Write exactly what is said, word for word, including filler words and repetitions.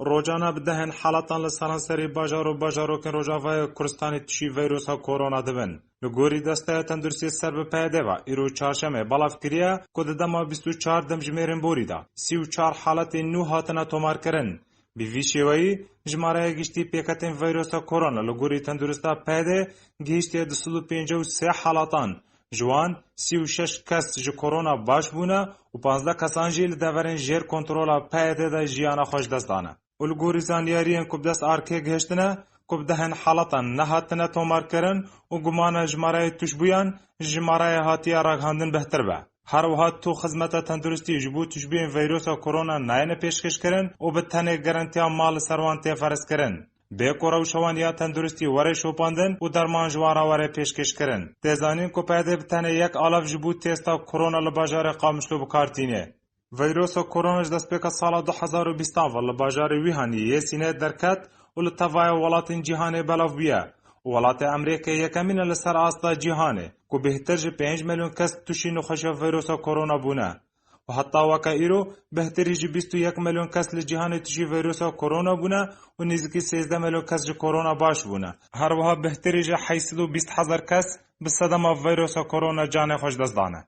Rojane bi dehên halatan li seranserî bajar û bajarokên Rojavayê Kurdistanê tişî veyrosa korona dibin. Li gorî Desteya Tenduristiyê ser bi P Y D ve, îro çarşemê belav kiriye ku di dema bîst û çar demjimêrên borî de sî û çar haletên nû hatine tomarkirin. Bi vî şêweyî, jimareya giştî pêketên veyrosa korona li gorî tendurista P Y D gihiştiye du sed û pêncî û sê halatan. Ji wan sî û şeş kes ji korona baş bûne û panzdeh kesan jî li deverên jêr kontrola P Y D de jiyana xwe ji dest dane. Û li gorî zanyariyên ku bi dest arkê gihiştine, ku bi dehên halatan nehatine tomarkirin û gumana jimareyê tuşbûyan ji jimareyê hatiye ragihandin bihtir be. Her wiha tu xizmeta tenduristî ji bo tuşbûyên veyrosa korona nayêne pêşkêşkirin û bi tenê garantiya mal li ser wan tê ferezkirin. Bê ku rewşa wan ya tenduristî were şopandin û derman ji wan re were pêşkêşkirin. Tê zanîn ku P Y D bi tenê yek alav ji bo testa korona li bajarê Qamişlo bi kar tîne. Veyrosa korona ji destpêka sala du hezar û bîstan ve li bajarê Wuhanê yê Sînê derket û li tevaya welatên cîhanê belav bûye û welatê Amerîkayê yekemîn e li ser asta cîhanê ku bêhtir ji pênc milyon kes tûşî nexweşiya veyrosa korona bûne. Û heta weke îro bêhtirî ji bîst û yek milyon kes li cîhanê tûşî veyrosa korona bûne û nêzîkî sêzdeh milyon kes ji korona baş bûne. Her wiha bêhtirî ji heyt sed û bîst hezar kes bi sedema veyrosa korona canê xwe ji dest dane.